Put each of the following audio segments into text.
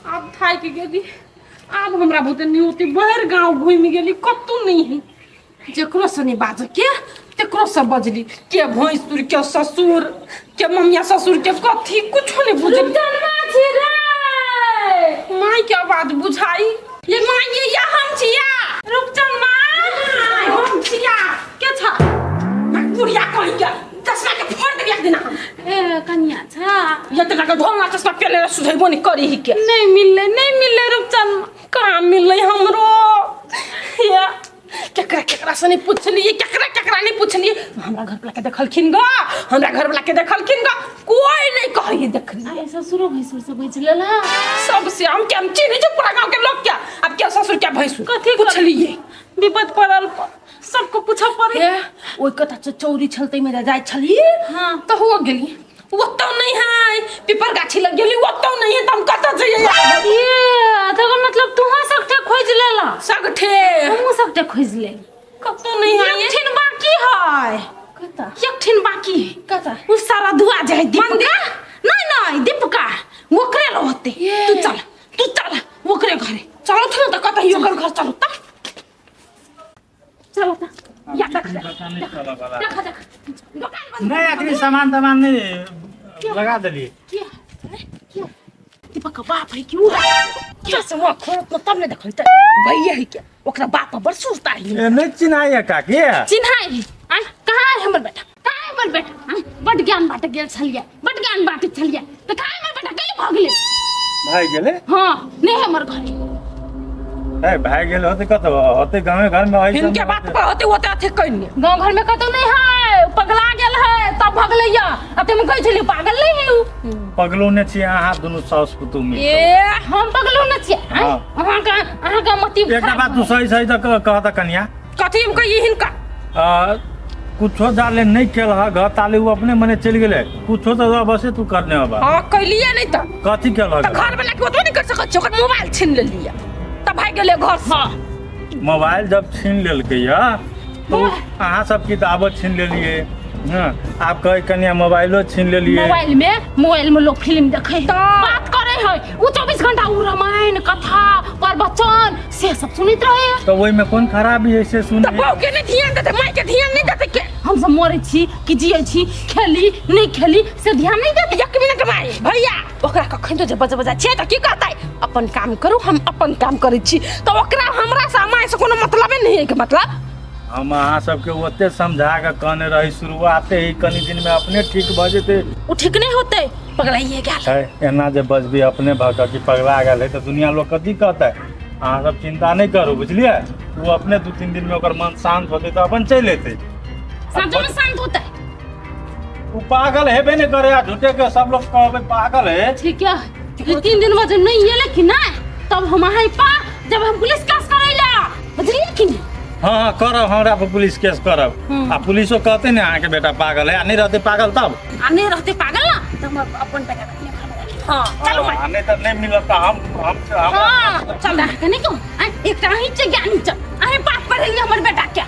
आब थाकि गेली, आब हमरा बुते नहि होतै। भरि गाँव घुमि गेली, कतहु नहि है। जकरो से नहीं बाजऽ के तकरो से बजली, के भैंसुर, के ससुर, के ममिया ससुर, के कथी, कुछो नहीं बुझली। छी रे। माय के आवाज बुझाई ये माय, ये या हम छिया। रुपचन माय। हम छिया के छ बुढ़िया कहीं के चश्मा के फोड़ देबी एक दिन हम। ए कनिया छा। ये तक के ढोंगा चश्मा पेले सुझेबो नहीं करी ही के। नहीं मिलले, नहीं मिलले रुपचन। कहाँ मिलले हमरो? या केकरा केकरा से नहीं पूछलिए, केकरा केकरा नहीं पूछलिए। हमरा घर वाला के देखलखिन ग, हमरा घर वाला के देखलखिन ग, कोई नहीं कहिए देखली। अरे ससुरो भैंसुर से बच लेला। सबसे हम के हम चिन्ह जो पूरा गांव के लोग क्या, अब क्या ससुर क्या भैंसुर कथी पूछलिए। विपद पड़ल पर सबको पूछऽ पड़े। ए ओइ कता चौरी छलते मेरा जाय छली। हाँ। तो हो गेली, ओतौ नहीं है, पीपर गाछी लग गेली, ओतौ नहीं है, त हम कतऽ जइयै? ये तकर मतलब तुहाँ सबटे खोज लेला। सगठे। हमहूँ सबटे खोज ले। कतौ नहीं है। एक ठिन बाकी है। कतऽ? एक ठिन बाकी है। कतऽ? उ सारा धुआ जाए दीपका। मंदिर? नहीं नहीं दीपका ओकरे रहते। ये। तू चल, तू चल ओकरे घरे। चलो थो त कतऽ ही ओकर घर, चलो त। चलो त या देख। पता नहीं चला वाला। देख देख दुकान बंद। नहीं अखनी सामान तामान नहीं लगा देलिए। किया किया दीपक का बाप है क्यों क्या से वहाँ खोलत न तब ने देखल त भैया है क्या, ओकरा बाप बड़ सुस्ता है। ए, नहीं चिन्हाइए काकी। चिन्हाई है। आय कहाँ है हमर बेटा, कहाँ है हमर बेटा? आय बड ज्ञान बाटे गेल छलिए, बड ज्ञान बाटे छलिए त कहाँ है हमर बेटा? गेल भगले भाई गेले। हाँ नहीं है हमर घर। ए भाई गेल होते कत होते गाँव घर में ऐसे हिनके बात पर होते होते अथी कइने। गाँव घर में कतौ नहीं है, पगला गेल है तब भगले या। अब तुम कहै छलिए पागल नहीं है उ। पगलो ने छी अहाँ दुनू साउस पुतोह मिल। ए हम पगलो न छियै। आँय, हाँ। अहाँके अहाँके मति एकटा खराब बात तू सही सही तऽ कह तऽ कनिया। कथी हम कहिए हिनका? कुछो जाले नहीं केल ह घर ताले उ अपने मने चलि गेलै, कुछो तऽ अवश्य तू करने होबा। हाँ कैलिए नहीं तऽ। कथी केल ह? तऽ घर वाला के ओतबो नहीं कर सकत छी, ओकर मोबाइल छीन लेलिए तऽ भागि गेलै घर से। हाँ। मोबाइल जब छीन लेलकै या तो अहाँ सब किताबो छीन लेलिए। हाँ, आब कहै कनिया मोबाइलो छीन लेलिए। मोबाइल में लोग फिल्म देखे है, बात करे है, उ 24 घंटा उ रामायण कथा प्रवचन से सब सुनैत रहे है। तो ओहिमे कोन खराबी है से सुन। तऽ बहू के नहीं ध्यान देते, माय के ध्यान नहीं देते के। हम सब मरे छी कि जिए छी, खेली नहीं खेली से ध्यान नहीं देते। एक मिनट माय भैया, ओकरा कखन तो जे बज बजा छियै तऽ की कहतै, अपन काम करू हम अपन काम करै छी, तऽ ओकरा हमरा से माय से कोनो मतलबे नहीं है के मतलब। हम अहाँ सबके ओते समझा के कहने रही शुरुआते ही कनी दिन में अपने ठीक भऽ जेतै। उ ठीक नहीं होते, पगलाइए गेल है। एना जे बजबी अपने भऽ कऽ कि पगला गेल है तऽ दुनिया लोग कथी कहतै? अहाँ सब चिंता नहीं करू बुझलियै, ओ अपने 2-3 दिन में ओकर मन शांत होतै तऽ अपन चलि एतै। साँझो में शांत होते। ओ पागल हेबे नहीं करे, आ झूठे के सब लोग कहबै पागल है। ठीक है, 2-3 दिन में जब नहीं एले कि ना तब हम अहाँ पा जब हम पुलिस केस करैला, बुझलियै कि नहीं? हाँ हाँ करब, हमरा पर पुलिस केस करब। आ पुलिसो कहते ने अहाँके बेटा पागल है, आ नहीं रहते पागल तब? आ नहीं रहते पागल ना तो हम अपन बेटा के अपने घर में राखी। हाँ चलू माय। आ नहीं तऽ नहीं मिलत तऽ हम हम हम हाँ चल अहाँके नहीं कहूँ। आँय, एकटा अहीं छै ज्ञानी चल, अहीं बात पढ़ेलियै हमर बेटा के।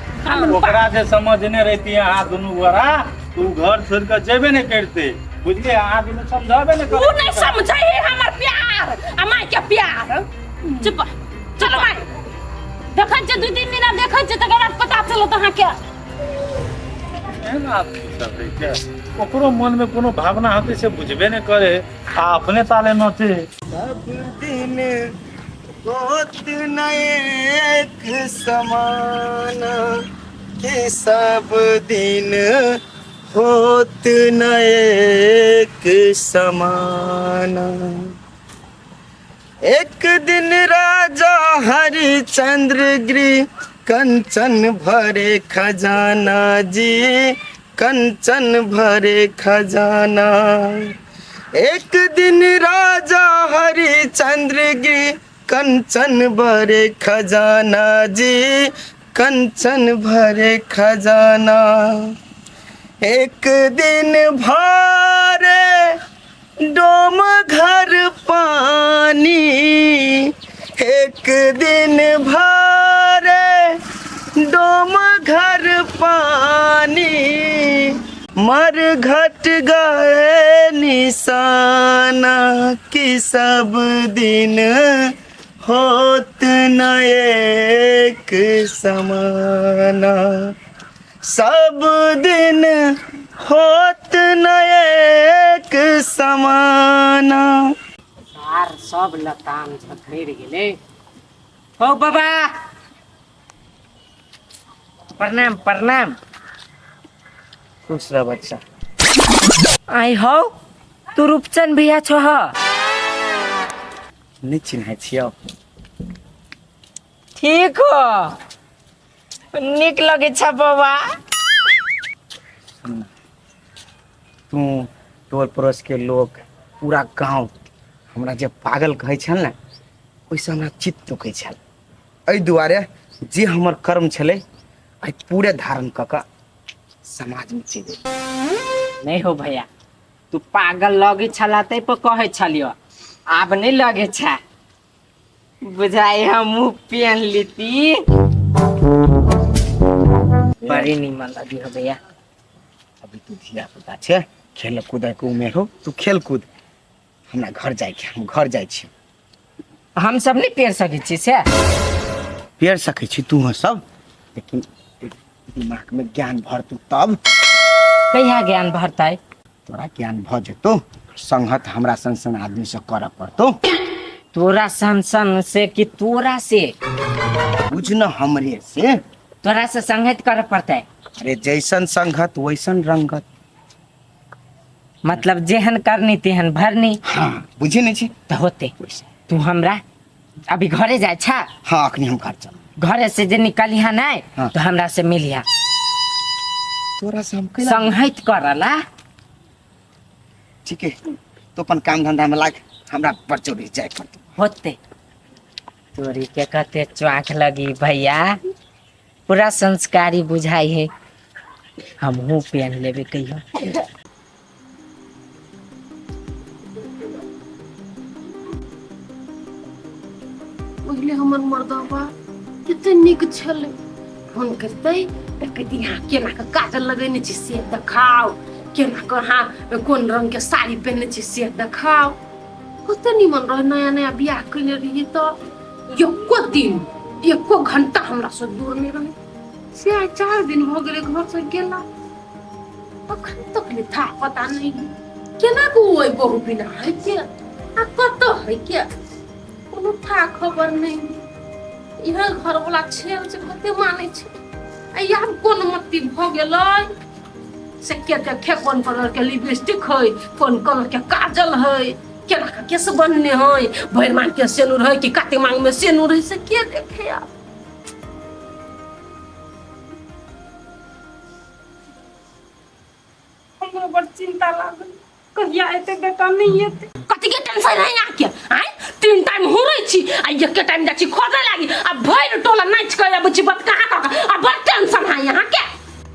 ओकरा जे समझने रहती अहाँ दुनू गोरा तू घर छोड़ के जेबे नहीं करते बुझलियै, अहाँ दुनू समझेबे नहीं उ करते। नहीं समझे है हमर प्यार आ माय के प्यार। चुप चलो माय। देखै छियै 2-3 दिन आब देखै छियै तकर बाद पता चलत अहाँके। एहन आदमी सब है के ओकरो मन में कोनो भावना होते से बुझबे नहीं करे आ अपने ताले नचे। सब दिन होत न एक समान कि सब दिन होत न एक समान। एक दिन राजा हरिचंद्र गृह कंचन भरे खजाना जी, कंचन भरे खजाना। एक दिन राजा हरिचंद्र गृह कंचन भरे खजाना जी, कंचन भरे खजाना। एक दिन भरे डोम घर पानी, एक दिन भरे डोम घर पानी। मर घट गए निशाना कि सब दिन होत न एक समाना, सब दिन होत न एक समाना। सार सब लताम झखरि गेलै। हो बाबा, प्रणाम प्रणाम। खुश रह बच्चा। आई हौ, तू रूपचंद भैया छह? नहि चिन्है छियौ? ठीक हो, नीक लगै छ बाबा। तू टोल पड़ोस के लोग पूरा गांव हमरा जे पागल कहै छल ने, ओहिसँ हमरा चित्त दुखै छल। एहि दुआरे जे हमर कर्म छलै आइ पूरे धारण कऽ कऽ समाजमे चलि एलियै। नहीं हो भैया, तू पागल लगै छला तै पर कहै छलियो, आब नहीं लगै छ। बुझाइ हम मुँह पेन लीती, बड़ी नीमन लगी हो भैया। अभी तू धिया पुता छै, खेल कूदे के उमेर हो, तू खेल कूद। हमरा घर जाइके, हम घर जाइ छी। हम सब नहीं पेर सकै छी से? पेर सकै छी तू सब, लेकिन दिमाग में ज्ञान भर तू तब। कहिया ज्ञान भरतै? तोरा ज्ञान भऽ जेतौ, संगत हमरा सन सन आदमी से करऽ पड़तौ। तोरा सन सन से कि तोरा से? बुझ न, हमरे से। तोरा से संगत करऽ पड़तै? अरे जैसन संगत वैसन रंगत। मतलब जेहन करनी तेहन भरनी। हाँ, बुझे नहीं छी? तऽ होते, तू हमरा अभी घरे जाइ छा? हाँ, अखनी हम घर चल। घरे से जे निकलिहा नहीं। हाँ। तो हमरा से मिलिहा। तोरा से हम कैला? संगत करला। ठीक है, तो अपन काम धंधा में लाग, हमरा बड़ जरूरी जाए पड़तौ। होते, तोरी के कते च्वाक लगी भैया, पूरा संस्कारी बुझाई है। हमहूँ पहन लेबे कहियो। पहिले हमर मर्दबा कते नीक छलै। फोन करतै तऽ कहती, अहाँ केना कऽ काजल लगेने छी से देखाउ, केना कऽ अहाँ कोन रंग के साड़ी पहिरने छी से देखाउ। कते निमन रहे। नया नया बियाह कयने रहियै तऽ एको दिन एको घंटा हमरा से दूर नहि रहे। से आइ 4 दिन भऽ गेलै घरसँ गेला, अखन तक नहि था पता नहि। केना कऽ ओहि बहु बिना है के आ कतऽ है के, कोनो था खबर नहि। इहे घरवला छेल से कते मानै छै, आ आब कोन मत्ती भऽ गेलै से के देखे कोन कलर के लिपस्टिक है, कोन कलर के काजल है, केना के केस बनने है, भरि मांग के सेनुर है कि काते मांग में सेनुर है, से के देखे आब। हमरो बड़ चिंता लागल, कहिया एते बेटा, नहीं एते। कथी के टेंशन है यहाँ के? आय 3 टाइम हुरै छी आ एके टाइम जाइ छी खोजे लागी, आ भरि टोला नाचि कऽ अबै छी बत कहाँ कऽ कऽ, आ बड़ टेंशन है यहाँ के।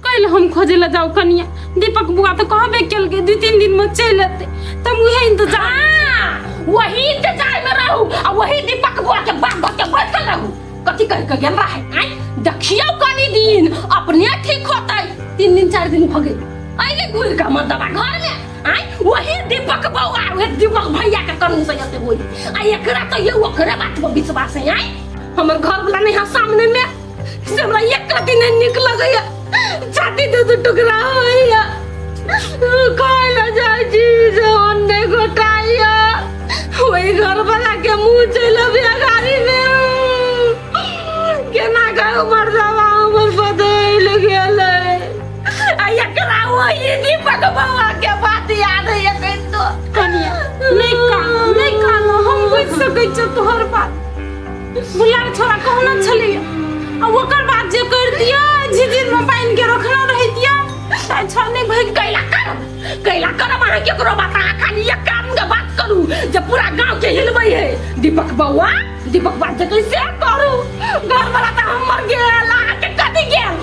कैल हम खोजे ला जाऊ कनिया? दीपक बुआ तऽ कहबे केलकै 2-3 दिन में चलि एतै, तऽ हम उहे इंतजार। हाँ, वही इंतजार में रहू आ वही दीपक बुआ के बात धऽ के बैठल रहू। कथी कहि के गेल रहे? आय देखियौ कनी दिन अपने ठीक होतै। 3 दिन 4 दिन भऽ गेल, अइले घुरि कऽ हमर दबा घर में। आय वही दीपक बौआ, वही दीपक भैया के करू से एते होई, आ एकरा तो ये ओकरे बात पर विश्वास है। आय हमर घर वाला नहीं है सामने में, से हमरा एक दिन नहीं नीक लगैया, छाती दू दू टुकड़ा होइया। कहला जाइ छी जे ओन्ने गोटाइया ओहि घर वाला के मुंह चलि अबिया गाड़ी में। केना के मर्दवा हमर बदलि गेलै, आ एकरा ओहि दीपक बौआ के बात याद है एखन तो। कनिया नहीं कान, नहीं कान, हम बुझि सकै छियौ तोहर बात। बुलार छोरा कहना छलैया, आ ओकर बाद जे कर दिया झिझिर में पानि के रखना रहितिया ताहि छल नहीं भागि। कैला करब, कैला करब अहाँ केकरो बात? अहाँ खाली एक काम के बात करू जे पूरा गांव के हिलबै है, दीपक बौआ दीपक बात जे कैसे करू। घर वाला तऽ हमर गेल, अहाँ के कथी गेल?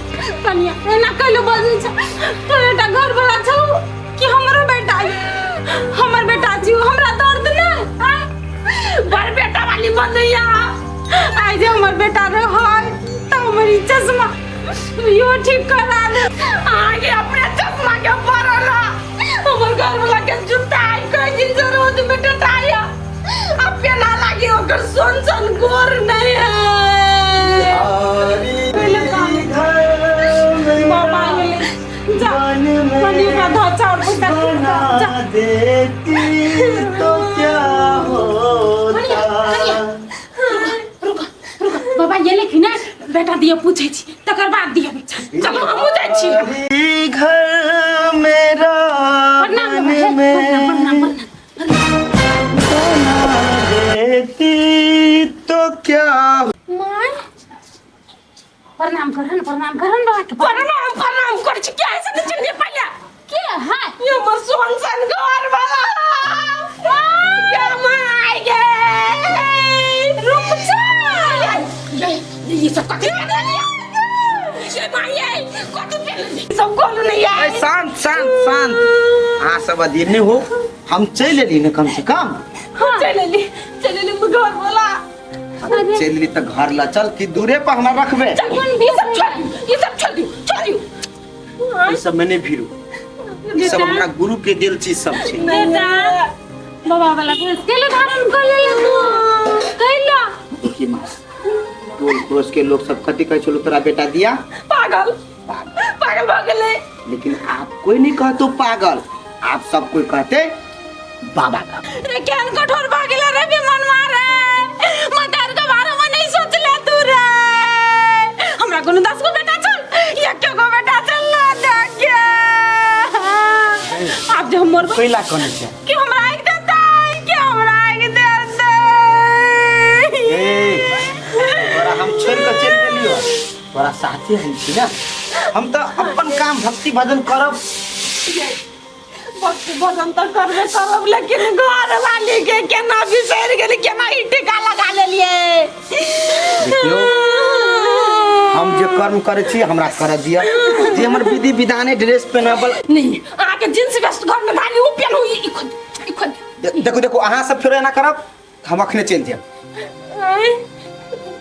कनिया एना कैलो बजै छ? तोर बेटा घर वाला छौ कि हमरो बेटा? हमर बेटा छी, हमरा दर्द नहि आँय? बड़ बेटा वाली बनैया। आइ जे हमर बेटा रहै तऽ हमर ई चश्मा यो ठीक करा दे। अहाँके अपने चश्मा के पड़ल घर वाला के जूता आई कई दिन से रोज में टटाया अब पेना लागी ओकर सोन सोन गोर नहीं है। बाबा गेलै जा मनी ओकरा धऽ चाउर पैसा जा देती तो क्या होता। रुको रुको बाबा ये लेखिन ने बेटा दिया पूछै छी तकर बाद दिया बच्चा। चलो हमहूँ जाइ छी। घर मेरा प्रणाम बाबा, हे, प्रणाम प्रणाम प्रणाम। देती तो क्या। माय प्रणाम करन, प्रणाम करन बाबा के। प्रणाम प्रणाम कर छी क्या ऐसे नहीं चिन्ह पहले के है ये हमर सोन सन घर वाला ये my गे रुक जा ये सब कथी ये my ये कथी पेन सब कोन नहीं ए, आए। शांत शांत शांत, अहाँ सब अधीर नहीं हो, हम चलि एली ने कम से कम। चल ली चल ली घर वाला। चलि एली तऽ घर ला चल कि दूरे पर हमरा रखबे। चल ये सब छोड़ दियो, ये सब छोड़ दियो, छोड़ दियो। ई सब में नहीं भिड़ू, ई सब हमरा गुरु के देल चीज सब छै। बेटा बाबा वाला भेष केले धारण कर लेले तू कैला। देखिए माँ, टोल पड़ोस के लोग सब कथी कहै छलो तोरा बेटा दिया पागल पागल भऽ गेलै। लेकिन आप कोई नहीं कहतो पागल, आप सब कोई कहते बाबा का। रे केहन कठोर भऽ गेलै रे बेमनवा रे, मदार के बारे में नहीं सोचले तू रे। हमरा कोनो 10 गो बेटा चल एको गो बेटा चल ना देखे। आब जे हम मरबै कैला कने छै कि हमरा आगि देतै, कि हमरा आगि देतै। ए तोरा हम छोड़ के चलि गेलियो, तोरा साथे हम छी ना, हम तऽ अपन काम भक्ति भजन करब। भक्ति भजन तऽ करबे करब लेकिन घर वाली के केना बिसरि गेली, केना ई टीका लगा लेलियै। देखियौ हम जे कर्म करै छी हमरा करऽ दिअ, जे हमर विधि विधाने ड्रेस पहनाबल नहीं अहाँके जींस वेस्ट घर में धाली ओ पेनू ई खोल ई खोल। देखू देखू अहाँ सब फेरो एना करब हम अखने चलि जायब।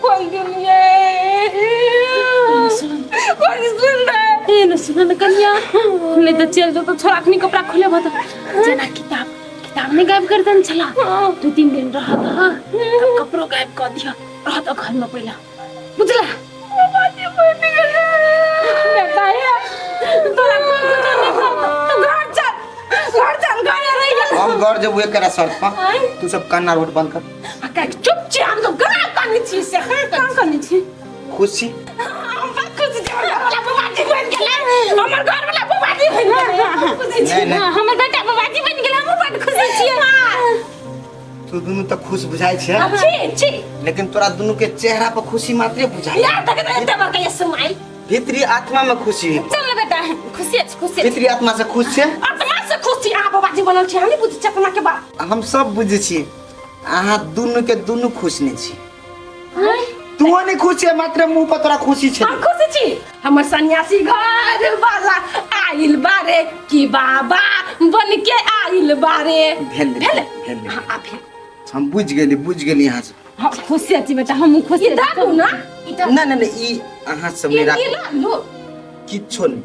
कोन दुनिया कोन सुन ए न सुन न कन्या नहीं तो चल जो तो छोरा अखनी कपड़ा खोले बता जेना किताब किताब नहीं गायब कर देन छला 2-3 दिन रहत हां तब कपड़ो गायब कर दिया रहत घर में पहिला बुझला। बेटा ये तोरा कोई कुछ नहीं करतो तू घर चल घर चल घर रह गेल। हम घर जेबू एकरा शर्त पर तू सब कान्ना रोड बंद कर। आ का चुप छी हम तो गना कानी छी से कहाँ कानी छी। खुश छी हम बड़ खुश छी, हमर घरवाला बबाजी बनि गेलै, हमर घरवाला बबाजी बनि गेलै, हम खुशी छी। नहीं, नहीं। हां हमर बेटा बबाजी बनि गेल हम बड़ खुशी छियै। तू दुनू तऽ खुश बुझाइ छै छी छी लेकिन तोरा दुनू के चेहरा पर खुशी मात्रे बुझाइ यार तक एते बड़का ये स्माइल भीतरी आत्मा में खुशी है। चल बेटा खुशी अछि खुशी अछि। भीतरी आत्मा से खुश छै। आत्मा से खुश छी अहाँ बबाजी बनल छी हम नहीं बुझै छी आत्मा के बात। हम सब बुझै छी अहाँ दुनू के दुनू खुश नहीं छी। तू नहीं खुश छै मात्र मुंह पर तोरा खुशी छै। हम खुश छी हमर सन्यासी घर वाला आइल बारे कि बाबा बन के आइल बारे भेल भेल भेल हाँ, आ भेल। हम बुझ गेली अहाँ से। हाँ, खुशी अछि बेटा हम खुशी ई दादू ना ना ना ना ई अहाँ सब नहीं ई राखू ला लो किछो नहीं।